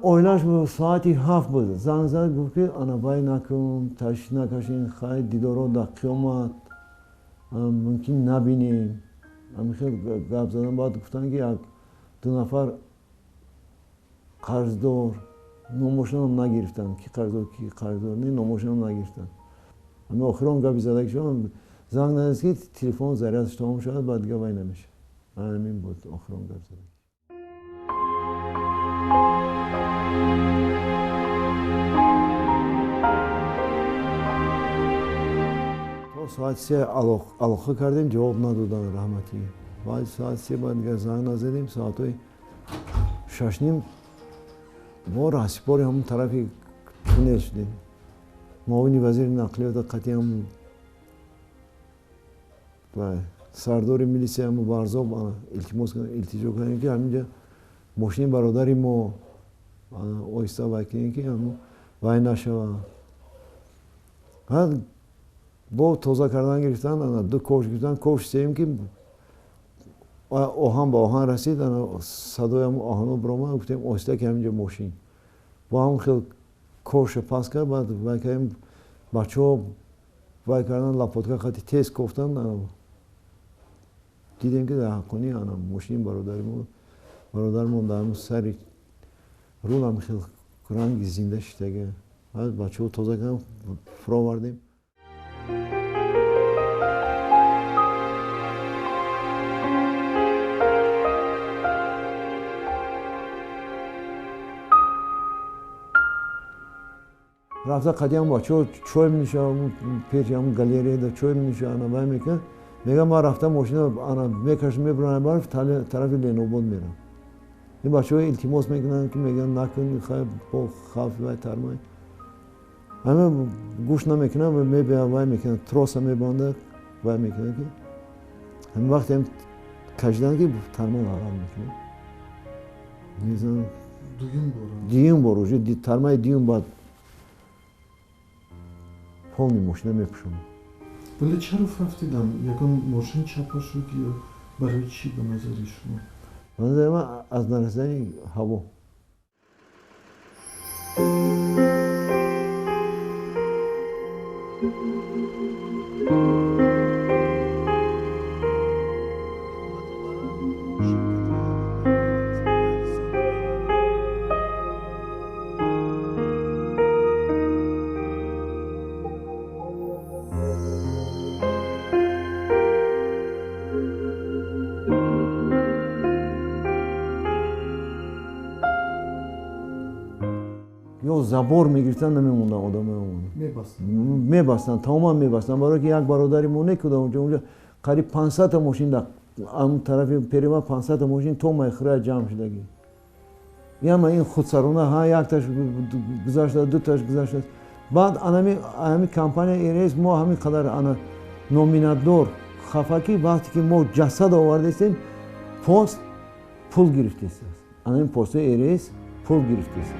Оилаш соати 7 буд. Занг зад, гуфт ки ана вай накун, ташвиш накашин, хай дидоро дар қиёмат мумкин набинем. Ҳамин хел гап задан. Баъд гуфтанд ки як ду нафар қарздор, номошонам нагирифтанд, ки қарздор, ки қарздор не, номошонам нагирифтанд. Ҳамин охирон гапи задаги шудам, занг назад ки телефон зарядаш тамом шавад, баъд дига вай намешавад. Ҳамин буд охирон гап задаги. То соати 3 алоқа кардем, ҷавоб надоданд раҳматӣ. Баъд соати 3 баъд дига занг назадем, соатҳои 6:30 мо раҳсипори ҳамон тарафи туннел шудем. Муовини вазири нақлиёта қатъи ҳам сардори милисия ҳам Барзоб илтимос илтиҷо кардем ки ҳаминҷа мошини бародари мо оҳиста вай кунем ки вай нашавад. Бо тоза кардан гирифтан, ду ковш гирифтан, ковш сеюм ки оҳан ба оҳан расид, садои ҳамон оҳано биромад, гуфтем оҳиста ки ҳаминҷа мошин. Бо ҳамон хел ковша пас кард, баъд вай кардем, бачаҳо вай кардан, лопатка қати тез кофтан, дидем ки дар ҳаққонӣ ана мошини бародармон дар ҳамон сари рул ҳам хел ранги зинда шидага. Баъд бачаҳо тоза кардан, фуровардем. Рафта қадиам бачаҳо чой менӯшанд, пеши ҳамон галереяда чой менӯшанд, ана вай мекунанд. Мегӯям ман рафта мошина ана мекашам, мебурам барф, тарафи Ленобод мерам. Ин бачаҳо илтимос мекунанд ки мегӯянд накун, хай бо хавф вай тармай. Ҳама гӯш намекунанд, мебиям вай мекунанд, троса мебандад, вай мекунанд ки ҳамин вақте ҳам кашидан ки тарма лағал мекунад. Мезанам дуюм бор уже тармаи дуюм баъд полни мошина мепӯшонад. Вале чаро фавтидам? Ягон мошин чапа шуд ё барои чӣ ба назари шумо? Ба назари ман аз нарасидани ҳаво. Ё забор мегирифтан, намемондан одамои мебастанд, тамоман мебастанд. Барое ки як бародари мо некуда онҷо қариб 500 мошин дар ам тарафи перева 500 мошин то майхӯрая ҷамъ шудагӣ. Яма ин худсарона ҳа якташ гузашта, дуташ гузашта. Баъд ҳами компания РС мо ҳамин қадар ана номинатдор хафа ки вақте ки мо ҷасад овардастем, пост пул гирифтааст. Ана ин постҳои РС пул гирифтааст.